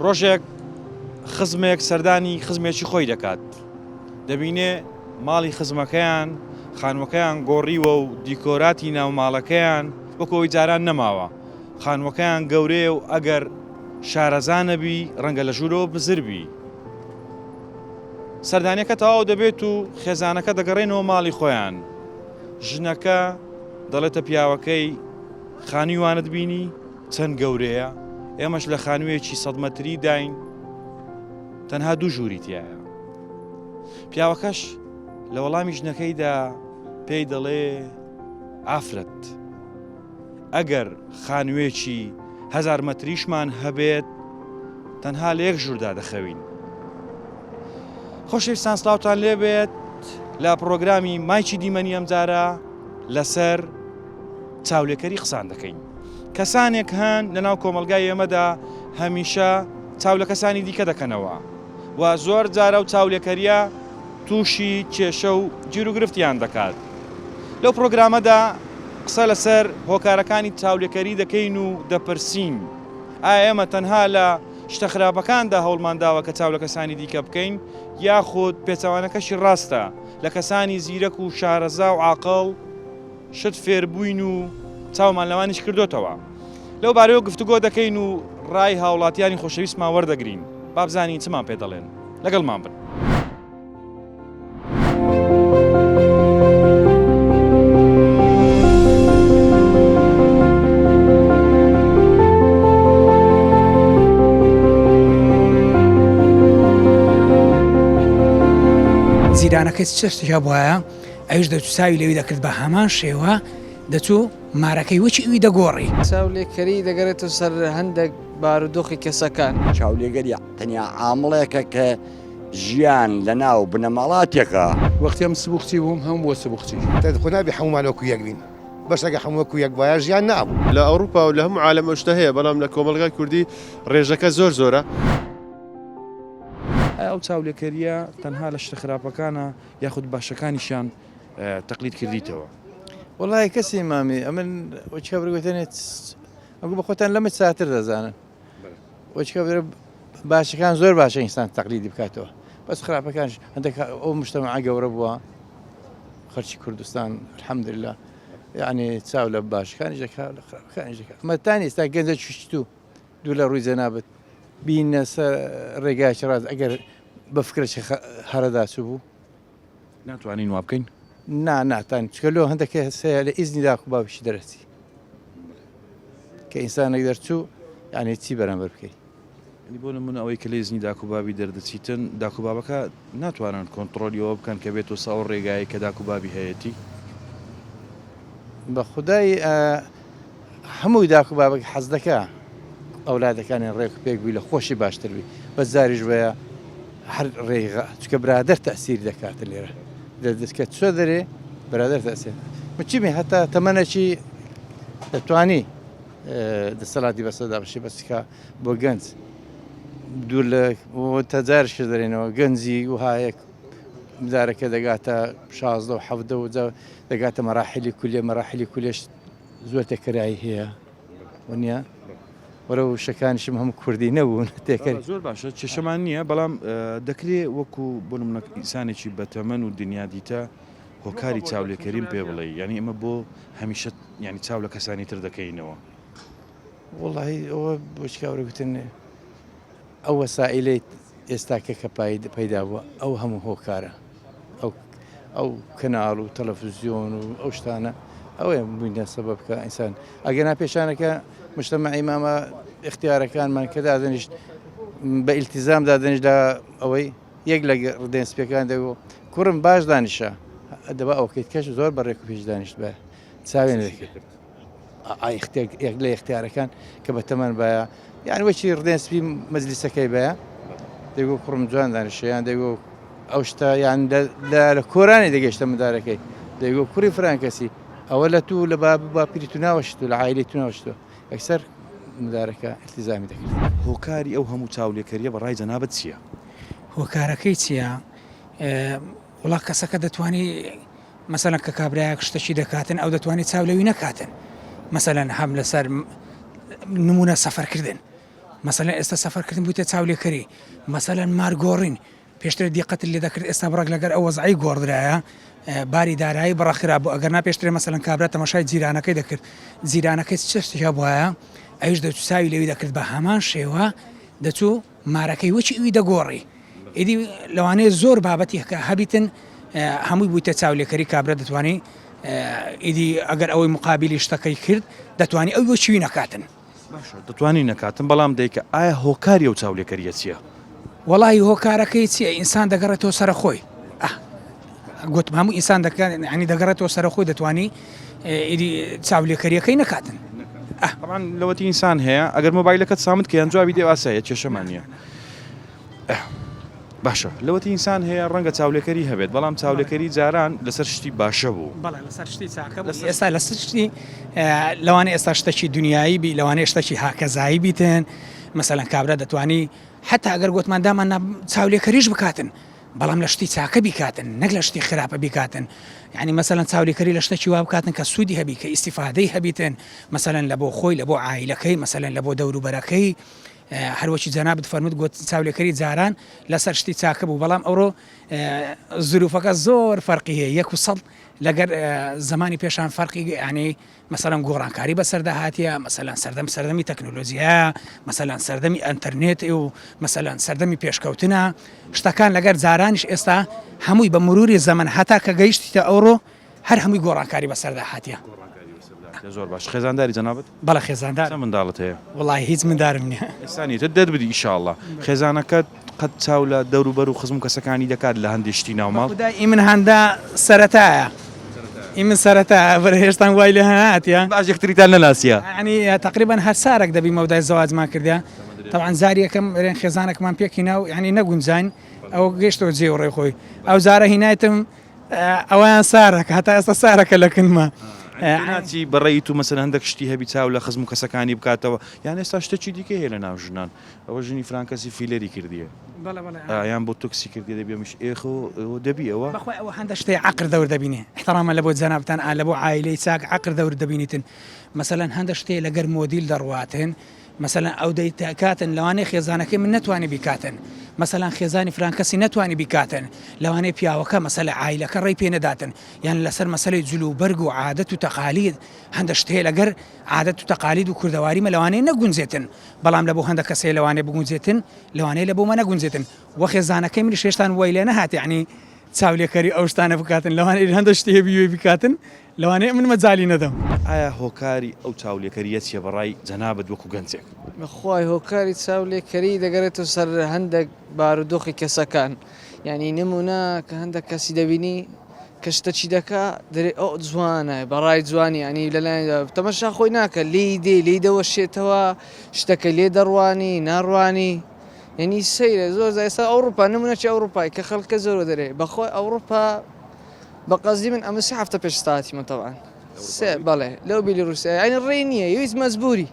ڕۆژێک خزمێک سەردانی خزمێکی خۆی دەکات، دەبینێ ماڵی خزمەکەیان خانووەکەیان گۆڕیوە و دیکۆراتی ناو ماڵەکەیان وەکو ئەوی جاران نەماوە، خانووەکەیان گەورەیە و ئەگەر شارەزا نەبی ڕەنگە لە ژوورەوە بزر بی. سەردانیەکە تەواو دەبێت و خێزانەکە دەگەڕێنەوە ماڵی خۆیان. ژنەکە دەڵێتە پیاوەکەی خانووی وانت بینی چەند گەورەیە؟ ئێمەش لە خانوویەکی سەد مەتری داین تەنها دوو ژووری تایە. پیاوەکەش لە وەڵامی ژنەکەیدا پێی دەڵێ ئافرەت ئەگەر خانوویەکی هەزار مەتریشمان هەبێت تەنها لە یەک ژووردا دەخەوین. خۆشەویستان سلااوان لێبێت لە پرۆگرامی مایکی دیمەنی ئەمجارە لەسەر چاولێکەری قسان دەکەین. کەسانێک هەن لەناو کۆمەڵگای ئێمەدا هەمیشە چاو لە کەسانی دیکە دەکەنەوە و زۆر جارە و چاولێکەریە تووشی کێشە و گیروگرفتیان دەکات. لەو پرۆگرامەدا قسە لەسەر هۆکارەکانی چاولێکەری دەکەین و دەپرسین ئایا ئێمە تەنها لە شتە خراپەکاندا هەوڵمان داوە کە چاو لە کەسانی دیکە بکەین یاخود پێچەوانەکەشی ڕاستە لە کەسانی زیرەک و شارەزا و عاقڵ شت فێربووین و چاومان لەوانیش کردۆتەوە. لەو بارەیەوە گفتوگۆ دەکەین و ڕای هاوڵاتیانی خۆشەویستمان وەردەگرین. با بزانین چمان پێ دەڵێن. لەگەڵمان بن. جیرانەکەی چ شتێک هەبوایە ئەویش دەچوو چاوی لەوی دەکرد بە هەمان شێوە دەچوو مارەکەی وەکی ئەوی دەگۆڕی. چاولێکەری دەگەرێتەوە سەر هەندێک بارودۆخی کەسەکان. چاولێگەری تەنیا عامڵێکە کە ژیان لە ناو بنەماڵا تێکا. وەختی ئەم سبوخچی بووم هەم بووە سبوخچی. خۆ نابێ حەموومان وەکوو یەک بین. بەس ئەگەر حەموو وەکوو یەک بوایە ژیان نابوو. لە ئەوڕوپا و لە هەموو عالەم ئەو شتە هەیە بەڵام لە کۆمەڵگای کوردی ڕێژەکە زۆر زۆرە. ئایا ئەو چاولێکەرییە تەنها لە شتە خراپەکانە یاخود باشەکانیشیان تەقلید کردیتەوە؟ وەڵای کەسی مامی ئەمن وەچکە برگوتنێ ئەگو بە خۆتان لەمە ساتر دەزانن وەچکە باشەکان زۆر باشە ئینسان تەقلیدی بکاتەوە بەس خراپەکانش هەندێک ئەو مشتەمە گەورە بووە خەرچی کوردستان الحەمدلله یعنی چاو لە باشەکانی دەکا لە خراپەکانی دەکا ئەمە تانی ئێستا گەنجە چشتو دوو لە ڕووی جەنابت بینە سەر ڕێگایکی ڕاست ئەگەر بە فکرەکی هەرەدا چوو بوو. ناتوانین وا بکەین؟ نا ناتان چکە لۆ هەندێک کەس هەیە لە ئیزنی داک و باوکیشی دەرەچی کە ئینسانێک دەرچوو یعنی چی بەرامبەر بکەی یعنی بۆ نمونە ئەوەی کە لە ئیزنی داک و بابی دەردەچیتن داک و بابەکە ناتوانن کۆنتڕۆلی ئەوە بکەن کە بێتۆ سە ئەو ڕێگایەی کە داک و بابی هەیەتی؟ بە خودای هەموو داک و بابێک حەز دەکا ئەولادەکانی ڕێک و پێک بی لە خۆشی باشتر بی بەس جاریش وەیە هەر ڕێگا چکە برادەر تەسیر دەکات لێرە دەستکە چۆ دەرێ برادەر تەسیر مچیمی هەتا تەمەنەکی دەتوانی دەسەڵاتی بەسەدا بشی بەسکە بۆ گەنج دوور لە تەجارش دەرێنەوە گەنجی وهایەک مدارەکە دەگاتە 16 و 17 و دەگاتە مەراحلی کولیە مەراحلی کولیەش زۆر تێکەرایی هەیە وەنیە وەرە وشەکانیشم هەموو کوردی نەبوون تێکەر زۆر باشە کێشەمان نییە بەڵام دەکرێ وەکو بۆ نمونە ئینسانێکی بەتەمەن و دنیا دیتە هۆکاری چاولێکەریم پێ بڵێ یعنی ئێمە بۆ هەمیشە یعنی چاو لە کەسانی تر دەکەینەوە وەڵی ئەوە بۆچ کاورە گوتن ئەو وەسائیلەی ئێستاکە کە پەیدا بووە ئەو هەموو هۆکارە ئەو ئەو کەناڵ و تەلەفزیۆن و ئەو شتانە ئەوەیە بووینە سەبەب کە ئینسان ئەگەنا پێشانەکە مجتەمەعی مامە ئیختیارەکانمان کە دادەنیشت بە ئیلتیزام دادەنیشت لە ئەوەی یەک لە ڕدێن سپیەکان دەگۆ کوڕم باش دانیشە دەبا ئەوکەیت کەش زۆر بە ڕێک و پێش دانیشت بە چاوێن دەکرد یەک لە ئیختیارەکان کە بە تەمەن باە یان وەکی ڕدێن سپی مەجلیسەکەی بە دەگۆ کوڕم جوان دانیشە یان دەگۆ ئەو شتە یان لە کۆرانی دەگەشتە مندارەکەی دەیگۆ کوڕی فران کەسی ئەوە لە تو لە باب باپیری تو ناوەشت و لە عایلی تو ناوەشتوە یەکسەر مندارەکە التزامی دەکرد. هۆکاری ئەو هەموو چاولێکەریە بە ڕای جەنابت چیە؟ هۆکارەکەی چیە؟ وڵا کەسەکە دەتوانی مەسەلەن کە کابرایەک شتەکی دەکاتن ئەو دەتوانێت چاو لەوی نەکاتن مەسەلەن هەم لەسەر نمونە سەفەرکردن. مەسەلەن ئێستا سەفەرکردن بوویتە چاولێکەری مەسەلەن مار گۆڕین پێشتر دیقەتت لێ دەکرد ئێستا بڕەک لەگەر ئەو وەزعەی گۆڕدرایە باری دارایی بڕە خراپ بوو ئەگەر نا پێشترێ مەسەلەن کابرا تەماشای جیرانەکەی دەکرد جیرانەکەی چ شتێک هەبوایە ئەویش دەچوو چاوی لەوی دەکرد بە هەمان شێوە دەچوو مارەکەی وەکی ئەوی دەگۆڕی ئیدی لەوانەیە زۆر بابەتی کە هەبیتن هەمووی بوویتە چاولێکەری کابرا دەتوانی ئیدی ئەگەر ئەوەی مقابلی شتەکەی کرد دەتوانی ئەو وەچوی نەکاتن. باشە دەتوانی نەکاتن بەڵام دەیکە ئایا هۆکاری ئەو چاولێکەریە چییە؟ وەڵاهی هۆکارەکەی چییە ئینسان دەگەڕێتەوە سەر خۆی گوتم هەموو ئینسان دەکات ینی دەگەڕێتەوە سەر خۆی دەتوانی ئیدی چاولێکەریەکەی نەکاتن. طبعا لەوەتی ئینسان هەیە ئەگەر مۆبایلەکەت سامت کە یان جوابی دێ ئاسایە کێشەمان نییە. باشە لەوەتی ئینسان هەیە ڕەنگە چاولێکەری هەبێت بەڵام چاولێکەری جاران لەسەر شتی باشە بوو. بەڵێ لەسەر شتی چاکە بوو ئێستا لەسەر شتی لەوانەیە ئێستا شتەکی دنیایی بی لەوانەیە شتەکی هاکەزایی بیتن مەسەلەن کابرا دەتوانی حتا ئەگەر گوتمان دامان چاولێکەریش بکاتن بەڵام لە شتی چاکە بیکاتن نەک لە شتی خراپە بیکاتن یعنی مەسەلەن چاولێکەری لە شتێکی وا بکاتن کە سوودی هەبی کە ئیسیفادەی هەبیتن مەسەلەن لە بۆ خۆی لە بۆ عایلەکەی مەسەلەن لە بۆ دەوروبەرەکەی هەروەکی جەنابت فەرمووت گوت چاولێکەری جاران لەسەر شتی چاکە بوو بەڵام ئەوڕۆ زروفەکە زۆر فەرقی هەیە یەک و سەد لەگەر زمانی پێشان فەرقی ینی مەسەلەن گۆڕانکاری بەسەردا هاتیە مەسەلەن سەردەم سەردەمی تەکنۆلۆژیایە مەسەلەن سەردەمی ئەتەرنێت و مەسەلەن سەردەمی پێشکەوتنە شتەکان لەگەر جارانیش ئێستا هەمووی بە مروری زەمن هەتا کە گەیشتیتە ئەوڕۆ هەر هەمووی گۆڕانکاری بەسەردا هاتیە. زۆر باش خێزانداری جەنابت؟ بەڵێ خێزاندارم. چەند منداڵت هەیە؟ وەڵاهی هیچ مندارم نییە. ئێستا نیتە دەربدی ئیشاڵڵا. خێزانەکەت قەت چاو لە دەوروبەر و خزم و کەسەکانی دەکات لە هەندێ شتی ناو ماڵ؟ بەخودای ئیمن هەندە سەرەتایە ئیمن سەرەتایە بەرە هێشتان وای لێ هەناتیە. باش یەکتریتان نەناسیە؟ یانی تەقریبەن هەر سارەک دەبی مەودای زەواجمان کردیە تەبعەن جاری یەکەم رێن خێزانەکمان پێکهینا و یانی نەگونجاین ئەو گەیشتەوە جێ و ڕێ خۆی ئەو جارە هینایتم ئەوەیان سارەکە هەتا ئێستا سارەکە لە کنمە. ناچی بەڕێی تو مەسەلەن هەندێک شتی هەبی چاو لە خزم و کەسەکانی بکاتەوە یان ئێستا شتێکی دیکە هەیە لە ناو ژنان ئەوە ژنی فلان کەسی فیلەری کردیە یان بۆ تۆکسی کردیە دەبی ئەمیش ئێخۆ دەبی ئەوە. بەخوای ئەوە هەندە شتێ عەقر دەور دەبینێ احتراما لە بۆ جەنابتان ئا لە بۆ عایلەی چاک عەقر دەور دەبینیتن مەسەلەن هەندە شتێ لەگەر مۆدیل دەڕواتن مەسەلەن ئەو دەیکاتن لەوانەیە خێزانەکەی من نەتوانی بیکاتن مەسەلەن خێزانی فلان کەسی نەتوانی بیکاتن لەوانەیە پیاوەکە مەسەلە عایلەکە ڕێی پێ نەداتن یان لەسەر مەسەلەی جل و بەرگ و عادەت و تەقالید هەندە شت هەیە لەگەر عادەت و تەقالید و کوردەواری مە لەوانەیە نەگونجێتن بەڵام لە بۆ هەندە کەس هەیە لەوانەیە بگونجێتن لەوانەیە لە بۆ مە نەگونجێتن وە خێزانەکەی منیش هێشتان وای لێ نەهات یعنی چاولێکەری ئەو شتانە بکاتن لەوانەیە هەندە شتی هەیە بیوێ بیکاتن لەوانەیە من مەجالی نەدەم. ئایا هۆکاری ئەو چاولێکەرییە چیە بەڕای جەنابت وەکو گەنجێک؟ بەخوای هۆکاری چاولێکەری دەگەرێتەوە سەر هەندێک بارودۆخی کەسەکان یانی نمونە کە هەندێک کەسی دەبینی کە شتەکی دەکا دەرێ ئەو جوانە بەڕای جوانی ینی لەلایەن تەمەشا خۆی ناکە لێی دێ لێی دەوەشێتەوە شتەکە لێ دەڕوانی ناڕوانی یعنی سەیرە زۆر ئێستا ئەوروپا نمونەکی ئەوروپای کە خەڵکە زۆر دەرێ بەخۆی ئەوروپا بە قەزدی من ئەمە سێ هەفتە پێش ئێستا هاتیمە تەبعەن سێ بەڵێ لەو بیلی ڕووسیا یعنی ڕێی نییە هیچ مەجبوری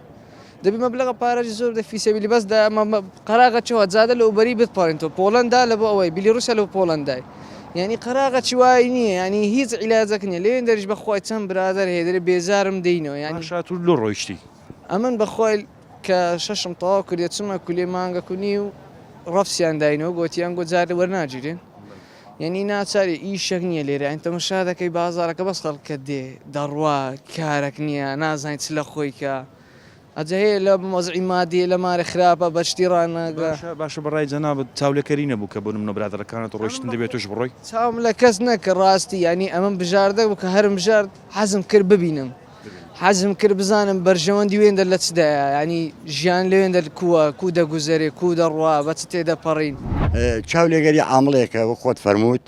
دەبی مەبلەغە پارەی زۆر دە فیسەبیلی بەس دە قەراغە چەوە جادە لە ئوبەری بتپەڕین تۆ پۆڵەندا لە بۆ ئەوەی بیلی ڕووسیا لە پۆڵەندای یعنی قەراغە چی وای نییە یعنی هیچ عیلاجەک نییە لێن دەریش بەخوای چەند برادەر هەیە دەرێ بێزارم دێینەوە یعنی باشە تو لۆ ڕۆیشتی؟ ئەمن بەخوای کە شەشم تەواو کردێ چمە کولیە مانگەک و نیو ڕەفسیان داینەوە گۆتیان گۆ جارێ وەرناگیرێن یەنی ناچاری ئیشەک نییە لێرە ئەین تەمەشا دەکەی بازارەکە بەس خەڵکە دێ دەڕوا کارەک نییە نازانین چ لە خۆی کە ئەجە هەیە لە وەزعی مادی لە مارە خراپە بە شتی ڕاناگا. باشە باشە بەڕای جەنابت چاولێکەری نەبوو کە بۆ نمونە برادەرەکانت ڕۆیشتن دەبێت تۆش بڕۆی؟ چاوم لە کەس نەکرد ڕاستی یانی ئەمەم بژاردە بوو کە هەرم بژارد حەزم کرد ببینم حەزم کرد بزانم بەرژەوەندی وێندەر لە چدایە یانی ژیان لەوێندەر کووە کوو دەگوزەرێ کوو دەڕوا بە چ تێدەپەڕین. چاولێگەری عامڵێکە وەک خۆت فەرمووت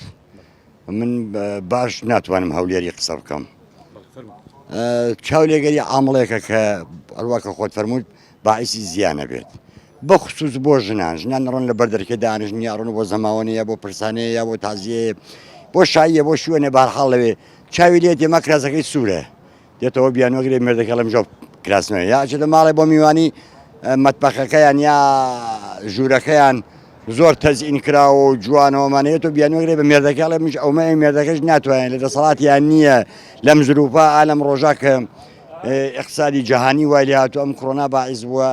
من باش ناتوانم هەولێری قسە بکەم چاولێگەری عامڵێکە کە ئەلوا کە خۆت فەرمووت باعیسی زیانە بێت بەخصوص بۆ ژنان ژنان ڕۆن لە بەردەرکێ دانیشن یا ڕۆن بۆ زەماوەنە یا بۆ پرسانەیە یا بۆ تازیەیە بۆ شاییە بۆ شوێنێ بەهەرحاڵ لەوێ چاوی لێ دێ مەکرازەکەی سوورە دێتەوە بیانوەگرێ مێردەکە ڵێم ژۆ کراسنەوە یا ئەچێتە ماڵێ بۆ میوانی مەتبەخەکەیان یا ژوورەکەیان زۆر تەزئین کراوە و جوانەوەمانەیە تۆ بیانوەگرێ بە مێردەکە ڵێ منش ئەومە مێردەکەش ناتوانێت لە دەسەڵاتیان نییە لەم زروپە ئالەم ڕۆژا کە ئیقتسادی جەهانی وای لێ هاتوو ئەم کڕۆنا باعیس بووە.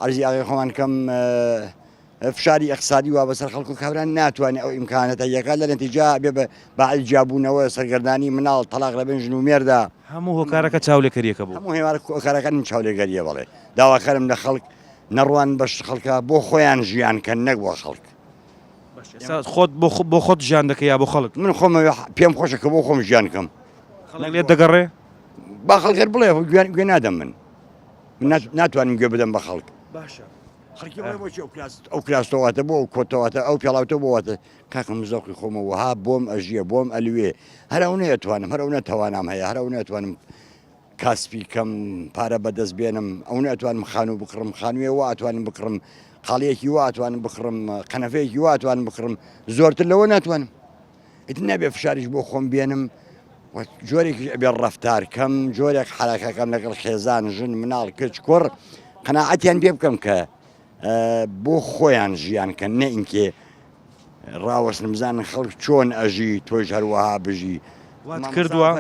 عەرزی ئاغای خۆمان کەم فشاری ئیقتسادی وا بەسەر خەڵک و کابرا ناتوانێ ئەو ئیمکانەتە یەکە لە نەتیجە ئەبێ بە باعی جیابوونەوە سەرگەردانی مناڵ تەلاق لە بەین ژن و مێردا. هەموو هۆکارەکە چاولێکەریەکە بوو. هەموو هۆکارەکان چاولێگەریە بەڵێ داواکارم لە خەڵک نەڕوان بەش خەڵکە بۆ خۆیان ژیان کەن نەک بۆ خەڵک. ئێستا خۆت بۆ خۆت ژیان دەکەی یا بۆ خەڵک؟ من خۆم پێم خۆشە کە بۆ خۆم ژیان کەم. خەڵک لێت دەگەڕێ؟ با خەڵک هەر بڵێ گوێ نادەم من. من ناتوانم گوێ بدەم بە خەڵک. باشە. خەڵکی بڵێ بۆچی ئەو کلاس ئەو کلاستەواتە بۆ ئەو کۆتەواتە ئەو پێڵاوتە بۆواتە کاکە من زەوقی خۆمە وەها بۆم ئەژیە بۆم ئەلوێ هەر ئەو نەتوانم هەر ئەو نەتوانام هەیە هەر ئەو نەتوانم کاسپی کەم پارە بەدەست بێنم ئەو نەتوانم خانوو بکڕم خانووێ وا ئەتوانم بکڕم قاڵیەکی وا ئەتوانم بکڕم قەنەفەیەکی وا ئەتوانم بکڕم زۆرتر لەوە ناتوانم ئیتر نابێ فشاریش بۆ خۆم بێنم و جۆرێکیش ئەبێ ڕەفتار کەم جۆرێک حەرەکەکەم لەگەڵ خێزان ژن مناڵ کچ کوڕ قەناعەتیان پێ بکەم کە بۆ خۆیان ژیان کە نە ئینکێ ڕاوەستن بزانن خەڵک چۆن ئەژی تۆش هەروەها بژی وات کردووە؟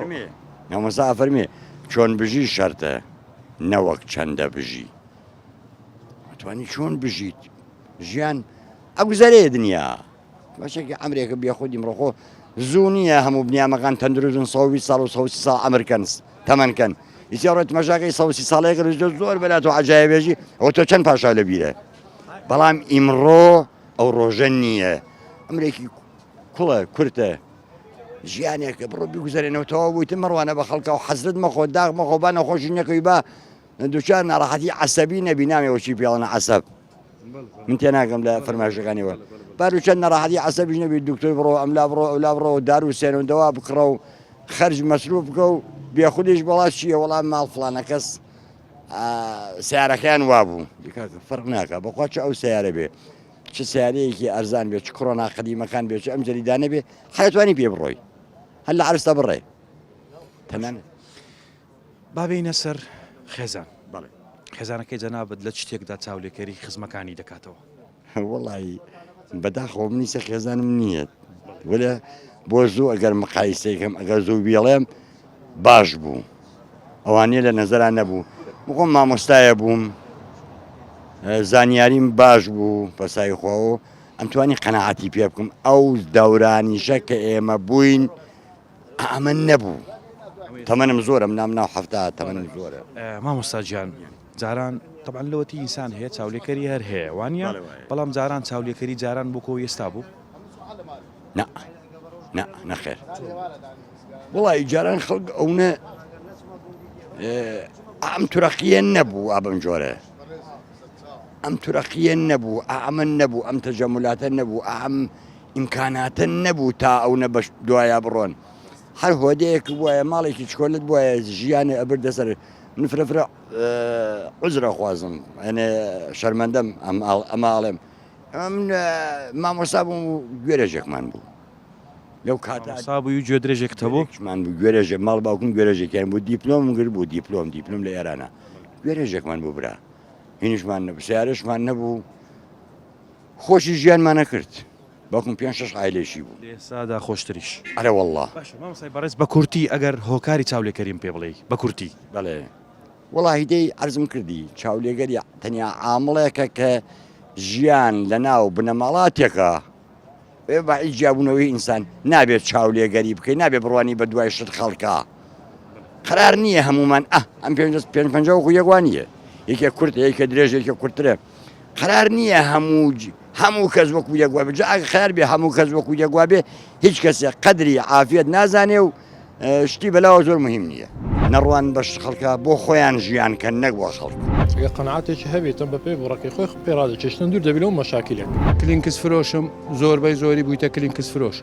مامۆستا ئەفەرمێ چۆن بژی شەرتە نەوەک چەندە بژی ئەتوانی چۆن بژیت ژیان ئەگوزەرێ دنیا بەشێکی عەمرێکە بێخودی مڕۆ خۆ زوو نییە هەموو بنیامەکان تەندروستن 120 ساڵ و 130 ساڵ عەمر کەن تەمەن کەن ئیسیا ڕۆیت مەژاکەی 130 ساڵەیەک زۆر زۆر بەلات و عەجایبێژی ئەوە تۆ چەند پاشا لە بیرە بەڵام ئیمڕۆ ئەو ڕۆژە نییە ئەمرێکی کوڵە کورتە ژیانێکە بڕۆ بگوزارێنەوە تەواو بوویتن مەڕوانە بە خەڵکە و حەزرت مەخۆ داغ مەخۆ با نەخۆشی نەکەوی با دوچار ناڕەحەتی عەسەبی نەبی نامێ چی پێڵەنە عەسەب من تێناگەم لە فەرمایشەکانیەوە بارو چەند ناڕەحەتی عەسەبیش نەبی دکتۆر بڕۆ ئەملا بڕۆ ئەولا بڕۆ دارو سێنە و دەوا بکڕە و خەرج مەسروف بکە و بێخودیش بەڵا چییە وەڵام ماڵ فڵانە کەس سیارەکەیان وابوو فەرق ناکە بەخوا چ ئەو سیارە بێ چ سیارەیەکی ئەرزان بێ چ کۆرۆنا قەدیمەکان بێ چ ئەم جەریدانە بێ حەتوانی پێ بڕۆی هەر لە عەرزتە بڕێ تەنانەت با بێینە سەر خێزان. بەڵێ. خێزانەکەی جەنابت لە چ شتێکدا چاولێکەری خزمەکانی دەکاتەوە؟ وەڵایی بەداخەوە من ئیستا خێزانم نییە وەلێ بۆ زوو ئەگەر مقایسەی کەم ئەگەر زوو بیڵێم باش بوو ئەوانیە لە نەزەرا نەبوو بخۆم مامۆستایە بووم زانیاریم باش بوو پەسای خۆ ئەمتوانی قەنەعەتی پێ بکەم ئەو دەورانیشە کە ئێمە بووین ئەمە نەبوو تەمەنم زۆرە منام ناو حەفتا تەمەنم زۆرە. مامۆستا گیان جاران تەبعەن لەوەتی ئینسان هەیە چاولێکەری هەر هەیە وانە بەڵام جاران چاولێکەری جاران بۆ کۆ ئێستا بوو نا نا نەخێر وڵی جاران خەڵک ئەونە ئەم تورەقیە نەبوو ئا بەم جۆرە ئەم تورەقیە نەبوو ئەمە نەبوو ئەم تەجەمولاتە نەبوو ئەم ئیمکاناتە نەبوو تا ئەونە بەش دوایا بڕۆن هەر هۆدەیەک بوایە ماڵێکی چکۆلت بوایە ژیانێ ئەبردە سەر من فرە فرە عوزرە خوازم ئەنێ شەرمەندەم ئەم ئەمە ئەڵێم من مامۆستا بووم و گوێرەژێکمان بوو لەو کاتە مامۆستا بووی و گوێدرێژێکت هەبوو؟ گوێرێکمان بوو گوێرەژێک ماڵ باوکم گوێرەژێکیان بوو دیپلۆمم گرت بوو دیپلۆم دیپلۆم لە ئێرانە گوێرەژێکمان بوو برا هینیشمان نەبوو سیارەشمان نەبوو خۆشی ژیانمان ئەکرد باوکم پێنج شەش عایلەیشی بوو. لە ئێستادا خۆشتریش. ئەرێ وەڵڵا. باشە مامۆستای بەڕێز بە کورتی ئەگەر هۆکاری چاولێکەریم پێ بڵێی بە کورتی. بەڵێ وەڵاهی دەی عەرزم کردی چاولێگەری تەنیا عامڵێکە کە ژیان لە ناو بنەماڵا تێکا ئێ باعی جیابوونەوەی ئینسان نابێت چاولێگەری بکەی نابێ بڕوانی بە دوای شت خەڵکا قەرار نییە هەمومان ئە ئەم پێنج پێنج پەنجا وەکو یەک وا نییە یەکێک کورتە یەکێ درێژە یەکێ کورترە قەرار نییە هەموو هەموو کەس وەکو یەک وابێ جا ئەگەر قەرار بێ هەموو کەس وەکو یەک وابێ هیچ کەسێک قەدری عافیەت نازانێ و شتی بەلاوە زۆر مهم نییە نەڕوان بەش خەڵکە بۆ خۆیان ژیان کەن نەک بۆ خەڵک. ئەگەر قەناعەتێکی هەبێتم بە پێی بڕەکەی خۆی پێ ڕادەکێشتن دوور دەبی لەو مەشاکیلێک. کلینکس فرۆشم زۆربەی زۆری بوویتە کلینکس فرۆش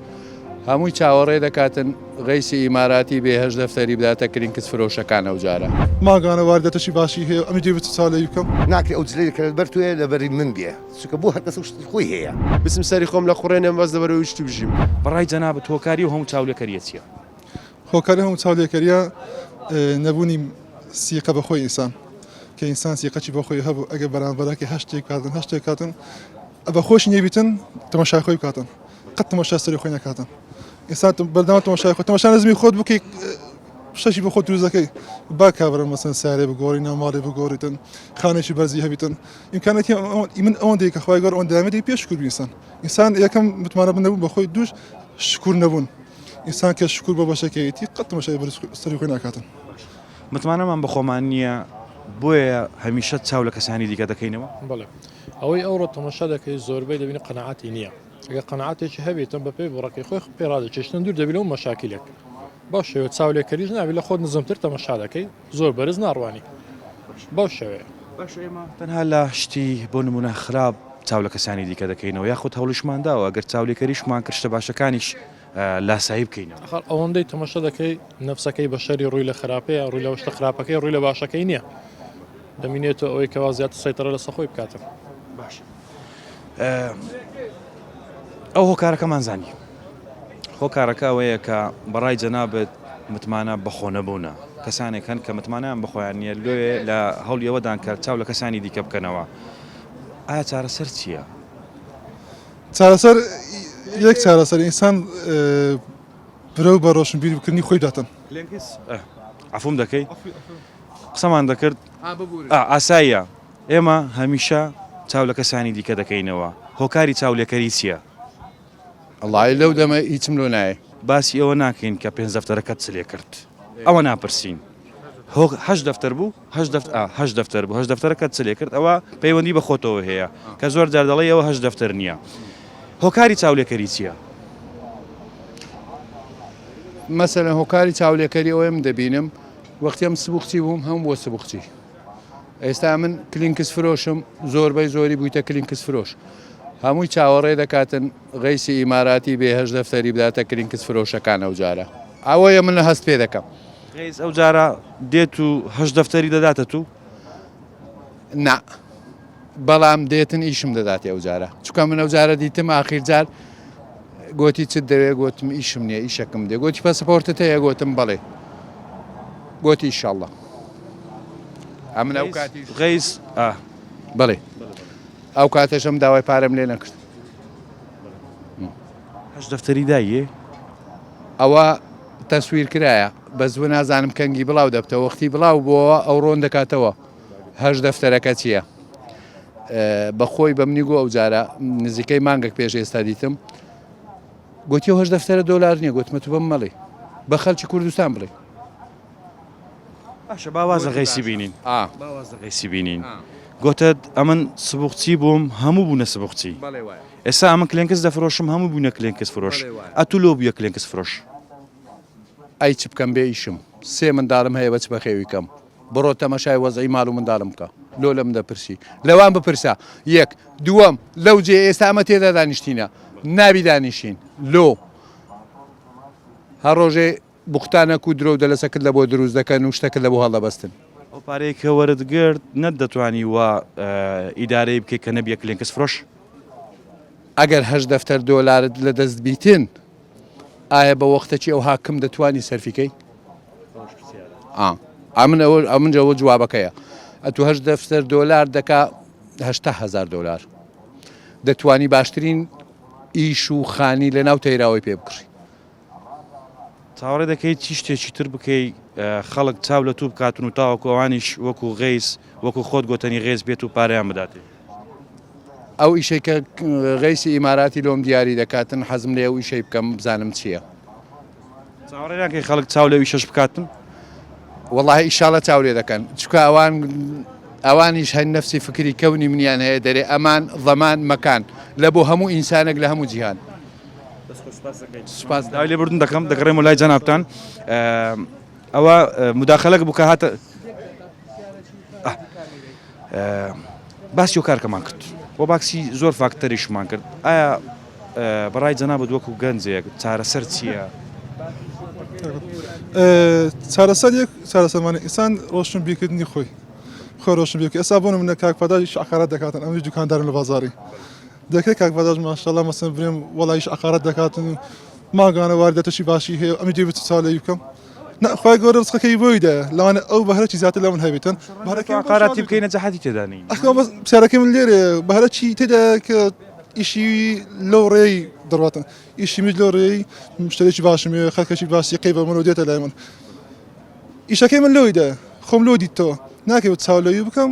هەمووی چاوەڕێ دەکاتن غەیسی ئیماراتی بێ هەشت دەفتەری بداتە کلینکس فرۆشەکان ئەوجارە. مانگانە وارداتەکی باشی هەیە و ئەمیش دەیەوێت چ چاو لێی بکەم. ناکرێ ئەو جلەی کە لەبەر تۆیە لەبەری من بێ چونکە بۆ هەر کەسە شتی خۆی هەیە. بچم سەری خۆم لە قوڕێ نەم بەس لەبەرئەوەی شتی بژیم. بەڕای جەنابت هۆکاری ئەو هەموو چاولێکەرییە چییە؟ هۆکاری هەموو چاولێکەرییە نەبوونی سیقە بە خۆی ئینسان کە ئینسان سیقەکی بە خۆی هەبوو ئەگەر بەرامبەرەکەی هەر شتێک کاتن هەر شتێک کاتن بە خۆشی نەبیتن تەماشای خۆی بکاتن قەت تەماشا سەری خۆی نەکاتن ئینسان بەردەوام تەماشای خۆی تەماشا نەزمی خۆت بکەی. شتێکی بۆ خۆت دروست دەکەی با کابرا مەسەن سارێ بگۆڕی ناو ماڵێ بگۆڕیتن خانێکی بەرزی هەبیتن ئیمکانەتی من ئەوەندەی کە خوای گەورە ئەوەندە دامێتی پێ شکر بی ئینسان ئینسان یەکەم متمانە نەبوون بە خۆی دووش شکر نەبوون ئینسان کە شکر بۆ بەشەکەیەتی قەت تەماشای بەرز سەری خۆی ناکاتن. متمانەمان بە خۆمان نییە بۆیە هەمیشە چاو لە کەسانی دیکە دەکەینەوە؟ بەڵێ ئەوەی ئەوڕۆ تەماشا دەکەی زۆربەی دەبینی قەناعەتی نییە ئەگەر قەناعەتێکی هەبێتن بەپێی بڕەکەی خۆی پێ ڕادەکێشتن دوور دەبی لەو مەشاکیلێک بەو شێوە چاولێکەریش نابی لە خۆت نزمتر تەمەشا دەکەی زۆر بەرز ناڕوانی بەو شێوەیە. باشە ئێمە تەنها لە شتی بۆ نمونە خراپ چاو لە کەسانی دیکە دەکەینەوە یاخود هەوڵیشمان داوە گەر چاولێکەریشمان کرد شتە باشەکانیش لاسایی بکەینەوە. ئاخر ئەوەندەی تەمەشا دەکەی نەفسەکەی بەشەری ڕووی لە خراپەیە ڕووی لە شتە خراپەکەی ڕووی لە باشەکەی نییە دەمینێتەوە ئەوەی کەوا زیاتر سەیتەرە لەسەر خۆی بکاتن. باشە ئەو هۆکارەکەمان زانی. هۆکارەکە ئەوەیە کە بەڕای جەنابت متمانە بەخۆ نەبوونە، کەسانێک هەن کە متمانەیان بەخۆیان نییە لۆیە لە هەوڵی ئەوەدان کە چاو لە کەسانی دیکە بکەنەوە. ئایا چارەسەر چییە؟ چارەسەر یەک چارەسەر ئینسان برەو بە ڕۆشنبیر بکردنی خۆی بداتن. کلێنکس عەفوم دەکەی قسەمان دەکرد ئاساییە ئێمە هەمیشە چاو لە کەسانی دیکە دەکەینەوە هۆکاری چاولێکەری چییە؟ وەڵایی لەو دەمە هیچم لۆ نایێ. باسی ئەوە ناکەین کە پێنج دەفتەرەکەت چ لێ کرد ئەوە ناپرسین هۆ هەشت دەفتەر بوو هەشت دەفت ئا هەشت دەفتەر بوو هەشت دەفتەرەکەت چ لێ کرد ئەوە پەیوەندی بە خۆتەوە هەیە کە زۆر جار دەڵێی ئەوە هەشت دەفتەر نییە هۆکاری چاولێکەری چییە؟ مەسەلەن هۆکاری چاولێکەری ئەوەیە من دەبینم وەختی ئەم سبوخچی بووم هەم بۆ سبوخچی ئێستا من کلینکس فرۆشم زۆربەی زۆری بوویتە کلینکس فرۆش هەمووی چاوەڕێ دەکاتن غەیسی ئیماراتی بێ هەش دەفتەری بداتە کلینکس فرۆشەکان ئەو جارە ئەوەیە من هەست پێ دەکەم. غەیس ئەو جارە دێت و هەش دەفتەری دەداتە تو؟ نا بەڵام دێتن ئیشم دەداتێ ئەو جارە چونکە من ئەو جارە دیتم ئاخیر جار گۆتی چت دەوێ گۆتم ئیشم نییە ئیشەکم دێ گۆتی پەسەپۆرتت هەیە گۆتم بەڵێ گۆتی ئیشەڵڵا ئەمن ئەو کاتیش غەیس ئا بەڵێ ئەو کاتەشم داوای پارەم لێ نەکرد هەش دەفتەری دایێ ئەوە تەسویر کرایە بەس و نازانم کەنگی بڵاو دەبتەوە وەختی بڵاو بۆوە ئەو ڕۆن دەکاتەوە هەش دەفتەرەکە چییە؟ بەخۆی بەمنی گۆ ئەو جارە نزیکەی مانگێک پێش ئێستا دیتم گوتی هەش دەفتەرە دۆلار نییە گوتمە تو بەم مەڵێ بە خەلکی کوردستان بڵێ باشە با واز لە غەیسی بینین با واز لە غەیسی بینین گوتت ئەمن سبوخچی بووم هەموو بوونە سبوخچی ئێستا ئەمن کلێنکس دەفرۆشم هەموو بوونە کلێنکس فرۆش ئەتو لۆ بوویە کلێنکس فرۆش ئەی چ بکەم بێ ئیشم سێ منداڵم هەیە بە چ بەخێوی کەم بڕۆ تەمەشای وەزعی ماڵ و منداڵم بکە لۆ لەم دەپرسی لەوان بپرسە یەک دووەم لەو جێ ئێستا ئەمە تێدا دانیشتینە نابی دانیشین لۆ هەر ڕۆژێ بوختانەک و درۆ و دەلەسەکت لە بۆ دروست دەکەن و شتەکت لە بۆ هەڵدەبەستن. ئەو پارەیە کە وەرت گرت نەتدەتوانی وا ئیدارەی بکەی کە نەبیە کلێنکس فرۆش؟ ئەگەر هەشت دەفتەر دۆلارت لە دەست بیتن ئایا بە وەختەکی ئەوها کم دەتوانی سەرفی کەی؟ ئا ئەمن ئەوە ئەمن ئەوە جوابەکەیە ئەتو هەشت دەفتەر دۆلار دەکا 80 هزار دۆلار دەتوانی باشترین ئیش و خانی لە ناو تەیراوەی پێ بکڕی چاوەڕێ دەکەیت چی شتێکی تر بکەی خەڵک چاو لە تو بکاتن و تاوەکو ئەوانیش وەکو غەیس وەکو خۆت گۆتەنی غەیس بێت و پارەیان بداتێ؟ ئەو ئیشەی کە غەیسی ئیماراتی لۆم دیاری دەکاتن حەزم لێ ئەو ئیشەی بکەم بزانم چییە. چاوەڕێ ناکەی خەڵک چاو لەو ئیشەش بکاتن؟ وەڵاهی ئیشاڵە چاو لێ دەکەن چونکە ئەوان ئەوانیش هەن نەفسی فکری کەونی منیان هەیە دەرێ ئەمان ضەمان مەکان لە بۆ هەموو ئینسانێک لە هەموو جیهان. سوپاس داوای لێبوردن دەکەم دەگەڕێمەوە لای جەنابتان ئەوە مداخلەک بوو کە هاتە باسی هۆکارکەمان کرد و باسی زۆر فاکتەریشمان کرد ئایا بەڕای جەنابت وەکو گەنجێک چارەسەر چییە؟ چارەسەر یەک چارەسەرمانە ئینسان ڕۆشن بیرکردنی خۆی خۆی ڕۆشن بیرکە ئێستا بۆ نمونە کاک پاداش عقارات دەکاتن ئەمەش دوکاندارم لە بازاڕی دەکرێت کاک پاداش ماشاءاللە مەسەن برێم وەڵایش عقارات دەکاتن ماگانە واردەتەشی باشی هەیە ئەمی جێ بچ چاو لێی بکەم نا خوای گەورە ڕزقەکەی بۆی دایە لەوانە ئەو بەهرەی زیاتر لە من هەبێتن بەهرەکەی من عقاراتی بکەینە جەحەتی تێدا نین ئەخۆ بەس پرسیارەکەی من لێرەیە بەهرە چی تێدا کە ئیشی لەو ڕێی دەڕاتن ئیشی مش لەو ڕێی مشتەرێکی باشم هەیە خەڵکێکی باش سیقەی بە منەوە دێتە لای من. ئیشەکەی من لۆیدایە خۆم لۆ دیتەوە ناکەوێت چاو لەوی بکەم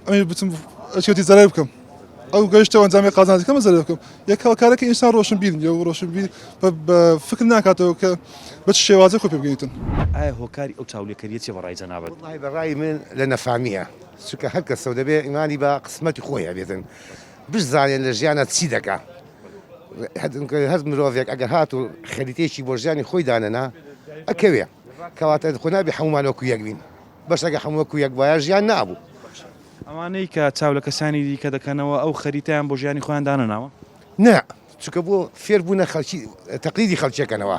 ئەمێ بچم ئەچێتی زەرەر بکەم ئەو گەشتەوە ئەنجامی قازانج بکەم زەرەر بکەم یەک هاوکارەکە ئینسان ڕۆشنبیر نیە و ڕۆشنبیر بە فکر ناکاتەوە کە بە چ شێوازێک خۆی پێ بگەیتن. ئایا هۆکاری ئەو چاولێکەریە چیە بە ڕای جەنابت؟ وەڵاهی بە ڕای من لە نەفامیە چونکە هەر کەسەو دەبێ ئیمانی بە قسمەتی خۆی هەبێتن بشزانێت لە ژیانا چی دەکا هەر مرۆڤێک ئەگەر هاتوو خەریتەیەکی بۆ ژیانی خۆی دانەنا ئەکەوێ کەواتە خۆ نابێ هەموومان وەکو یەک بین بەس ئەگەر هەموو وەکو یەک بوایە ژیان نابوو. ئەوانەی کە چاو لە کەسانی دیکە دەکەنەوە ئەو خەریتەیان بۆ ژیانی خۆیان دانەناوە؟ نا چونکە بۆ فێر بوونە خەڵکی تەقلیدی خەڵکیەکەنەوە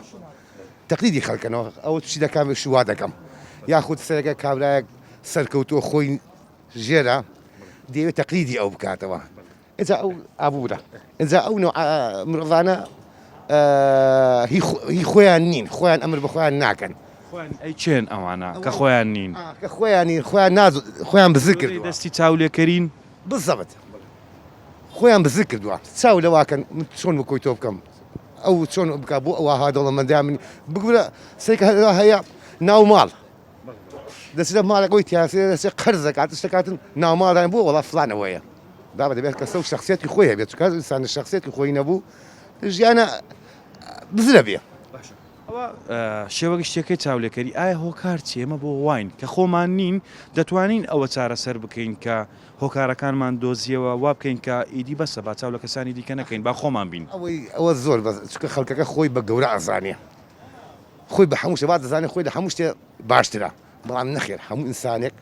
تەقلیدی خەڵکەنەوە ئەوە چی دەکەم منیش وا دەکەم یاخود سەرەکە کابرایەک سەرکەوتووە خۆی ژێرە دەیەوێت تەقلیدی ئەو بکاتەوە ئینجا ئەو ئابوورە ئینجا ئەو نوع مرۆڤانە هی خۆیان نین خۆیان ئەمر بە خۆیان ناکەن خۆیان ئەی چێن ئەوانە کە خۆیان نین کە خۆیان نین خۆیان ناز خۆیان بزر کردووە دەستی چاولێکەرین بزەبت خۆیان بزر کردووە چاو لەواکەن من چۆن وەکۆی تۆ بکەم ئەو چۆن بکە بۆ ئەوها دەوڵەمەندە من بگورە سێکە هەیە ناو ماڵ دەچێتە ماڵەکەی تیاسێ دەچێت قەرز دەکات شتەکاتن ناوماڵیان بۆ وەڵا فلان ئەوەیە بابە دەبێت کەسە و شخصیەتی خۆی هەبێت چونکە ئینسان شخصیەتی خۆی نەبوو ژیانە بزرە بێ. ئەوە شێوە گشتیەکەی چاولێکەری ئایا هۆکار چیە ئێمە بۆ واین کە خۆمان نین دەتوانین ئەوە چارەسەر بکەین کە هۆکارەکانمان دۆزیەوە وا بکەین کە ئیدی بەسە با چاو لە کەسانی دیکە نەکەین با خۆمان بین. ئەوەی ئەوە زۆر بەس چونکە خەڵکەکە خۆی بە گەورە ئەزانێ خۆی بە هەموو شتێ وا دەزانێت خۆی لە هەموو شتێ باشترە بەڵام نەخێر هەموو ئینسانێک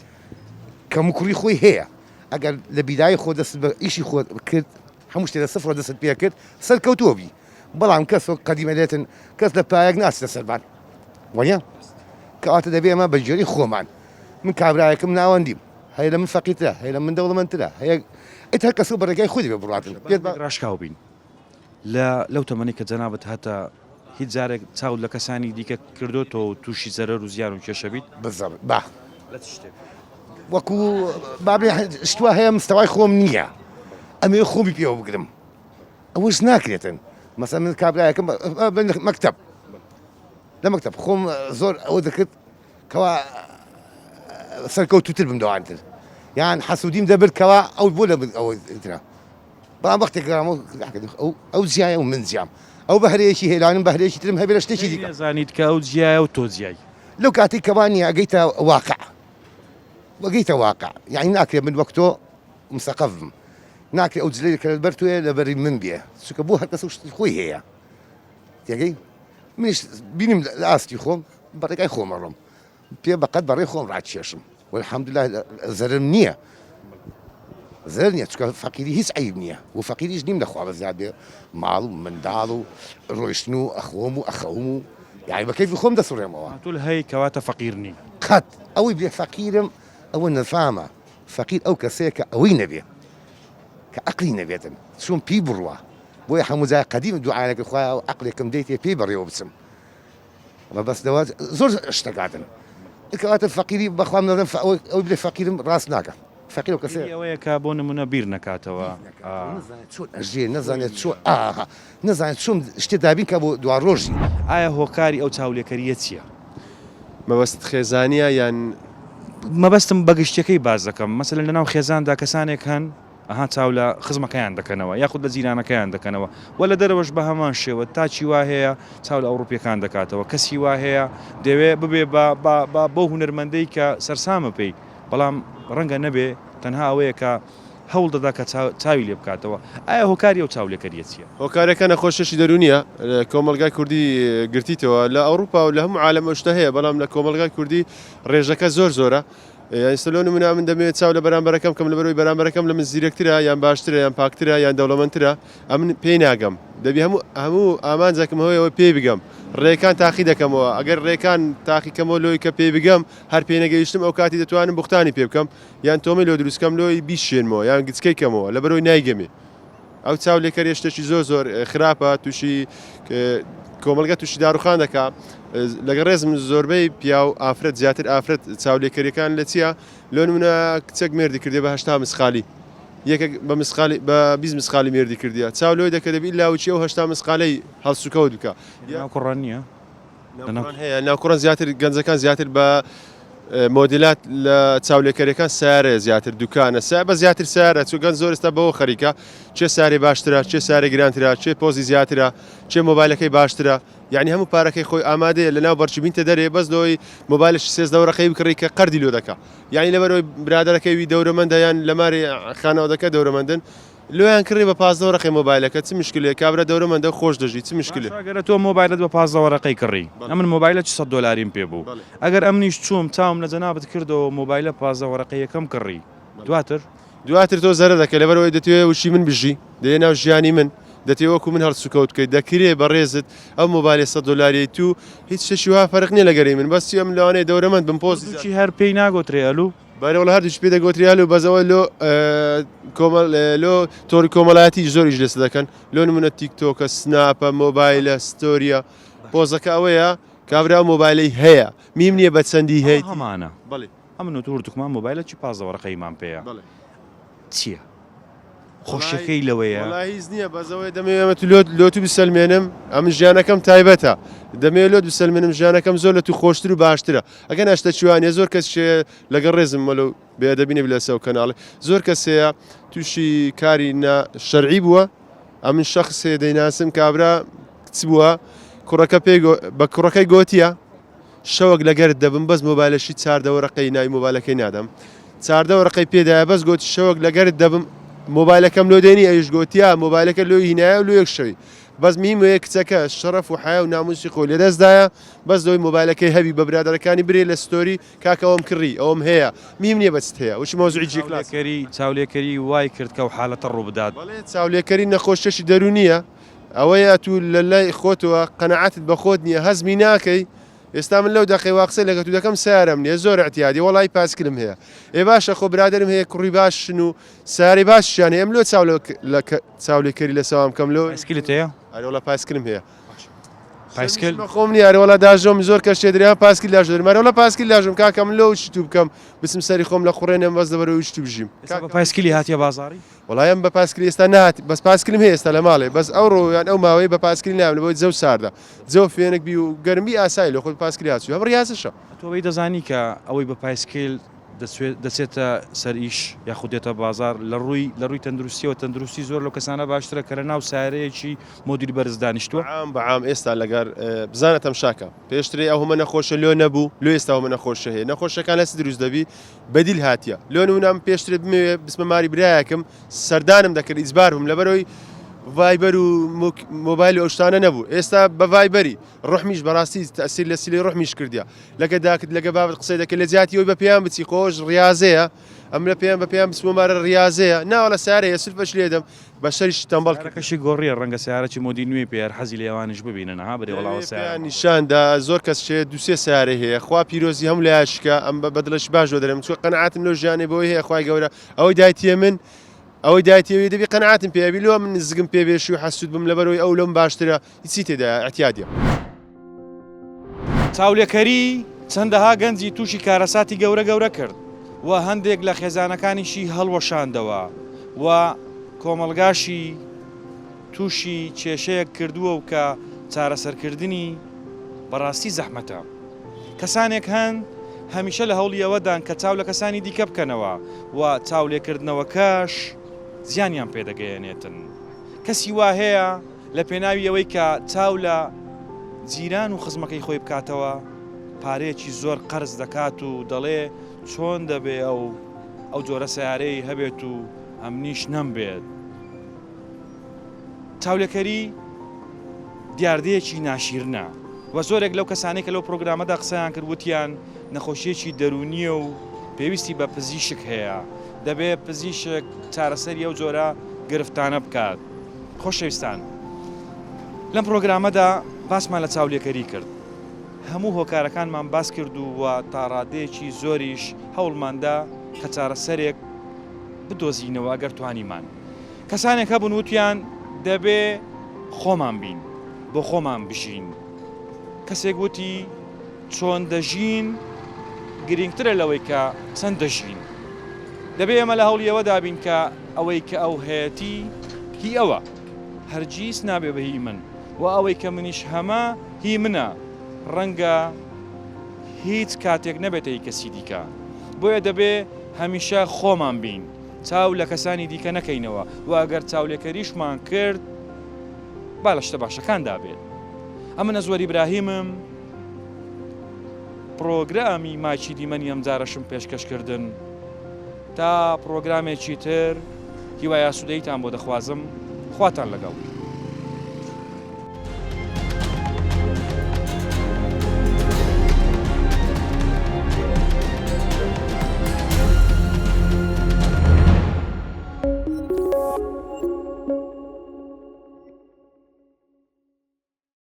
کەموکوڕی خۆی هەیە ئەگەر لە بیدای خۆ دەست بە ئیشی خۆ کرد هەموو شتێ لە سفرەوە دەست پێ کرد سەرکەوتووە بی بەڵام کەس وەک قەدیمە لێتن کەس لە پایەک ناچتە سەربان وەنیە کەواتە دەبێ ئێمە بە گوێرەی خۆمان من کابرایەکم ناوەندیم هەیە لە من فەقیرترە هەیە لە من دەوڵەمەندترە هەیە ئیتر هەر کەسە بە ڕێگای خۆی دەبێ بڕواتن پێت بە ڕاشکاو بین لە لەو تەمەنەی کە جەنابت هەتە هیچ جارێک چاوت لە کەسانی دیکە کردۆتەوە و تووشی زەرەر و زیان و کێشە بیت؟ بالضبط با. لە چ شتێک؟ وەکو با بڵێ شت وا هەیە مستەوای خۆم نییە ئەمەوێ خۆمی پێوە بگرم ئەوەش ناکرێتن مەسەلەن من کابرایەکم مەکتەب لە مەکتەب خۆم زۆر ئەوە دەکرد کەوا سەرکەوتوتر بم دەوانتر یان حەسوودیم دەبرد کەوا ئەو بۆ لە من ئەوە ترە بەڵام وەختێک گەڕامەوە ئەو ئەو جیایە و من جیام ئەو بەهرەیەکی هەیە لەوانە من بەهرەیەکی ترم هەبێ لە شتێکی دیکە. نەزانیت کە ئەو جیایە و تۆ جیای. لەو کاتەی کە وا نییە ئەگەیتە واقع ئەگەیتە واقع یانی ناکرێ من وەک تۆ مسەقەف بم ناکرێ ئەو جلەی کە لەبەر تۆیە لەبەری من بێ چونکە بۆ هەر کەس و شتی خۆی هەیە تێگەی منیش بینیم لە ئاستی خۆم بە ڕێگای خۆم ئەڕۆم پێ بەقەد بەڕێی خۆم ڕاکێشم والحمدلله زەرم نییە زەرەر نییە چونکە فەقیری هیچ عیب نییە و فەقیریش نیم لەخوا بەزیاد بێ ماڵ و منداڵ و ڕۆیشتن و ئەخۆم و ئەخەوم و یعنی بە کەیفی خۆم دەسوڕێمەوە. تول هەی کەواتە فەقیر نی. قەت ئەوەی بێ فەقیرم ئەوە نەفامە فەقیر ئەو کەسەیە کە ئەوەی نەبێ کە ئەقلی نەبێتن چۆن پێی بڕوا بۆیە هەموو جار قەدیم دوعایان کرد خوایە ئەو عەقلێکم دەیتێ پێی بەڕێوە بچم مەبەست لەوە زۆر شتەکاتن کەواتە فەقیری بەخوا من دەڵێم ئەوەی بلێ فەقیرم ڕاست ناکە فەقیر ئەو کەسەیە ئەوەیە کە بۆ نمونە بیر نەکاتەوە نەزانێت چۆن ئەژێ نەزانێت چۆن ئاها نەزانێت چۆن شتێ دابین کا بۆ دواڕۆژی. ئایا هۆکاری ئەو چاولێکەرییە چییە؟ مەبەستت خێزانییە یان؟ مەبەستم بە گشتیەکەی باس دەکەم مەسەلەن لەناو خێزاندا کەسانێک هەن ئەها چاو لە خزمەکەیان دەکەنەوە یاخود لە جیرانەکەیان دەکەنەوە و لە دەرەوەش بە هەمان شێوە تاکی وا هەیە چاو لە ئەوڕوپیەکان دەکاتەوە کەسی وا هەیە دەیەوێ ببێ بە بە بە بەو هونەرمەندەی کە سەرسامە پێی بەڵام ڕەنگە نەبێ تەنها ئەوەیە کە هەوڵ دەدا کە چاوی لێ بکاتەوە ئایا هۆکاری ئەو چاولێکەریە چیە؟ هۆکارەکە نەخۆشیەکی دەروونیە کۆمەڵگای کوردی گرتیتەوە لە ئەوروپا و لە هەموو عالەم ئەو شتە هەیە بەڵام لە کۆمەڵگای کوردی ڕێژەکە زۆر زۆرە یانی سلۆ نمونە من دەمەوێت چاو لە بەرامبەرەکەم کەم لەبەرەوەی بەرامبەرەکەم لە من زیرەکترە یان باشترە یان پاکترە یان دەوڵەمەندترە ئەمن پێی ناگەم دەبی هەموو هەموو ئامانجەکم هەیەوە پێی بگەم ڕێکان تاقی دەکەمەوە ئەگەر ڕێکان تاقی کەمەوە لۆی کە پێی بگەم هەر پێی نەگەیشتم ئەو کاتی دەتوانم بوختانی پێ بکەم یان تۆمەی لۆ دروست کەم لۆی بیشێنمەوە یان گچکەی کەمەوە لەبەرەوەی نایگەمێ ئەو چاو لێکەریە شتێکی زۆر زۆر خراپە تووشی کۆمەلگە تووشی داروخان دەکا لەگە ڕێزم زۆربەی پیاو ئافرەت زیاتر ئافرەت چاولێکەریەکان لە چییە لۆ نمونە کچێک مێردی کردی بە هەشتا مسقالی یەکێک بە مسقالی بە 20 مسقالی مێردی کردیە چاو لۆی دەکە دەبی لاوچی ئەو هەشتا مسقالەی هەڵسوکەوت بکە یا کوڕان نییە؟ ناوکوڕان هەیە ناوکوڕان زیاتر گەنجەکان زیاتر بە مۆدیلات لە چاولێکەرەکان سارە زیاتر دوکانە سا بە زیاتر سارە چو گەنج زۆر ئێستا بەوە خەریکە چێ سارێ باشترە چێ سارێ گرانترە چێ پۆزی زیاترە چێ مۆبایلەکەی باشترە یعنی هەموو پارەکەی خۆی ئامادەیە لە ناو بەرچی بینتە دەرێ بەس لۆی مۆبایلش 13 وەرەقەی بکڕی کە قەردی لۆ دەکا یعنی لەبەرەوەی برادەرەکەی وی دەورەمەندە یان لە ماری خانەوادەکە دەورەمەندن لۆیان کڕی بە 15 وەرەقەی مۆبایلەکە چ مشکلەیە کابرا دەورەمەندە و خۆش دەژی چ مشکلێ. باشە ئەگەر تۆ مۆبایلت بە 15 وەرەقەی کڕی ئەمن مۆبایلە چ سەد دۆلاریم پێ بوو ئەگەر ئەمنیش چووم چاوم لە جەنابت کردەوە مۆبایلە 15 وەرەقەیەکەم کڕی دواتر؟ دواتر تۆ زەرەر دەکەی لەبەرئەوەی دەتەوێ وشی من بژی دەیە ناو ژیانی من دەتەوێ وەکو من هەڵسوکەوت بکەیت دەکرێ بەڕێزت ئەو مۆبایلە سەد دۆلاریەی تو هیچ شتێکی وا فەرق نیە لەگەری من بەس چی ئەمن لەوانەیە دەورەمەند بم پۆستی هەردووکی هەر پێی ناگۆترێ ئەلو؟ بەرێ وەڵا هەردووکی پێ دەگۆترێ ئەلو بەس ئەوە لۆ کۆمەڵ لۆ تۆڕی کۆمەڵایەتی زۆر ئیش لەسەر دەکەن لۆ نمونە تیک تۆکە سناپە مۆبایلە ستۆریە پۆزەکە ئەوەیە کابرا ئەو مۆبایلەی هەیە میم نییە بە چەندی هەیە هەمانە بەڵێ ئەمن و تۆ هەردووکمان مۆبایلەکی 15 وەرەقەیمان پێیە چییە؟ خۆشیەکەی لەوەیە. وەڵا هیچ نییە بەس ئەوەیە دەمەوێ ئەمە لۆت لۆت بسەلمێنم ئەمن ژیانەکەم تایبەتە دەمەوێ لۆت بسەلمێنم ژیانەکەم زۆر لە تو خۆشتر و باشترە ئەگەر ناشتە چوانە زۆر کەس شێ لەگەڵ ڕێزم وەلو بێئەدەبی نەبی لەسەر ئەو کەناڵی زۆر کەس هەیە تووشی کاری نا شەرعی بووە ئەمن شەخس هەیە دەیناسم کابرا کچ بووە کوڕەکە پێی بە کوڕەکەی گۆتیە شەوەک لەگەرت دەبم بەس مۆبایلەشی چاردە وەرەقەی ناوی مۆبایلەکەی نادەم چاردە وەرەقەی پێدایە بەس گۆتی شەوەک لەگەرت دەبم مۆبایلەکەم لۆ دێنی ئەویش گۆتیا مۆبایلەکە لۆی هینایە و لۆ یەک شەوی بەس میم وەیە کچەکە شەڕەف و حیا و ناموسی خۆی لەدەستدایە بەس لۆی مۆبایلەکەی هەبی بە برادەرەکانی برێ لە ستۆری کاکە ئەوەم کڕی ئەوەم هەیە میم نییە بەچت هەیە وچ مەوزوعی جی کلاس چاولێکەری چاولێکەری وای کرد کە ئەو حالەتە ڕووبدات. بەڵێ چاولێکەری نەخۆشیەکی دەروونیە ئەوەیە ئەتوو لە لای خۆتەوە قەناعەتت بە خۆت نییە هەزمی ناکەی ئێستا من لەو دەقەی وا قسەی لەگە تو دەکەم سەیارەم نییە زۆر ئیعتیادی وەڵایی پاسکلم هەیە ئێ باشە خۆ برادەرم هەیە کوڕی باشن و سەیارەی باشیان هەیە ئەم لۆ چاو لە چاولێکەری لە سەوام کەم لۆ پایسکلت هەیە؟ ئەرێ وەڵا پاسکلم هەیە پایسکل خۆم نییە ئەرێ وەڵا داژۆم زۆر کەس شێ درێ پاسکل داژۆم ئەرێ وەڵا پاسکل داژۆم کاکە من لۆ شتو بکەم بچم سەری خۆم لە قوڕێنێم بەس لەبەرەوەی شتو بژیم ئێستا بە پایسکلی هاتیە بازاڕی؟ وەڵای ئەم بە پاسکلی ئێستا نەهات بەس پاسکلم هەیە ئێستا لە ماڵێ بەس ئەوڕۆ یان ئەو ماوەیە بە پاسکلی نایەم لەبەوەی جەو ساردە جەو فێنک بی و گەرم بی ئاسایی لۆ خۆی بە پاسکلی هاتچوو هەم ڕیازشە. تۆ ئەوەی دەزانی کە ئەوەی بە پایسکیل دەچێت دەچێتە سەر ئیش یاخود دێتە بازاڕ لە ڕووی لە ڕووی تەندروستیەوە تەندروستی زۆر لەو کەسانە باشترە کە لە ناو سەیارەیەکی مۆدیل بەرز دانیشتووە؟ بەعام بەعام ئێستا لەگەر بزانە تەمشاکە پێشترێ ئەو هەمە نەخۆشە لۆ نەبوو لۆ ئێستا ئەو هەمە نەخۆشە هەیە نەخۆشەکان لە چ دروست دەبی بەدیل هاتیە لۆ نمونە من پێشتر بمەوێ بچمە ماری برایەکم سەردانم دەکرد ئیجبار بووم لەبەرەوەی ڤایبەر و مۆبایل و ئەو شتانە نەبوو ئێستا بە ڤایبەری ڕحمیش بەڕاستی تەسیر لە سیلی ڕحمیش کردیە لەگە داکت لەگە بابت قسەی دەکرد لە جیاتی ئەوی بە پێیان بچی خۆش ڕاضەیە ئەم لە پێیان بە پێیان بچمە مارە ڕاضەیە ناوە لە سارەیە سلفەش لێدەم بە سەریشی تەمبەڵ کرد. سەیارەکەشی گۆڕیە ڕەنگە سەیارەکی مۆدی نوێی پێ هەر حەزی لێوانیش ببینن ها برێ وەڵا وە سەیارە پێیان نیشان دا زۆر کەس شێ دوو سێ سەیارەی هەیە خوا پیرۆزی هەموو لایەکی کا ئەم بە دڵێکی باش لۆ دەرێم چونکە قەناعەتم لەو ژیانەی بەوەی هەیە خوای گەورە ئەوەی دایتیە من ئەوەی دایتیە وی دەبی قەناعەتم پێ ئەبی لۆ من زگم پێ بێشی و حەسوود بم لەبەرەوەی ئەو لەم باشترە هیچی تێدایە ئیعتیادیە. چاولێکەری چەندەها گەنجی تووشی کارەساتی گەورە گەورە کرد و هەندێک لە خێزانەکانیشی هەڵوەشاندەوە و کۆمەڵگاشی تووشی کێشەیەک کردووە و کە چارەسەرکردنی بەڕاستی زەحمەتە. کەسانێک هەن هەمیشە لە هەوڵی ئەوەدان کە چاو لە کەسانی دیکە بکەنەوە و چاولێکردنەوەکەش زیانیان پێدەگەیەنێتن. کەسی وا هەیە لە پێناوی ئەوەی کە چاو لە جیران و خزمەکەی خۆی بکاتەوە پارەیەکی زۆر قەرز دەکات و دەڵێ چۆن دەبێ ئەو ئەو جۆرە سەیارەی هەبێت و ئەمنیش نەمبێت. چاولێکەری دیاردەیەکی ناشیرنە و زۆرێک لەو کەسانەی کە لەو پرۆگرامەدا قسەیان کرد وتیان نەخۆشیەکی دەروونیە و پێویستی بە پزیشک هەیە دەبێ پزیشک چارەسەری ئەو جۆرە گرفتانە بکات. خۆشەویستان لەم پرۆگرامەدا باسمان لە چاولێکەری کرد هەموو هۆکارەکانمان باس کرد و و تاڕادەیەکی زۆریش هەوڵماندا کە چارەسەرێک بدۆزینەوە ئەگەر توانیمان کەسانێک هەبوون وتیان دەبێ خۆمان بین بۆ خۆمان بژین کەسێک وتی چۆن دەژین گرنگترە لەوەی کە چەند دەژین دەبێ ئێمە لە هەوڵی ئەوەدا بین کە ئەوەی کە ئەو هەیەتی هی ئەوە هەرگیز نابێ بە هی من و ئەوەی کە منیش هەمە هی منە. ڕەنگە هیچ کاتێک نەبێتە هی کەسی دیکە. بۆیە دەبێ هەمیشە خۆمان بین، چاو لە کەسانی دیکە نەکەینەوە و ئەگەر چاولێکەریشمان کرد با لە شتە باشەکاندا بێت. ئەمن ئەزوەر ئیبراهیمم، پڕۆگرامی ماکی دیمەنی ئەمجارەشم پێشکەش کردن. تا پڕۆگرامێکی تر هیوای ئاسوودەییتان بۆ دەخوازم. خواتان لەگەڵ.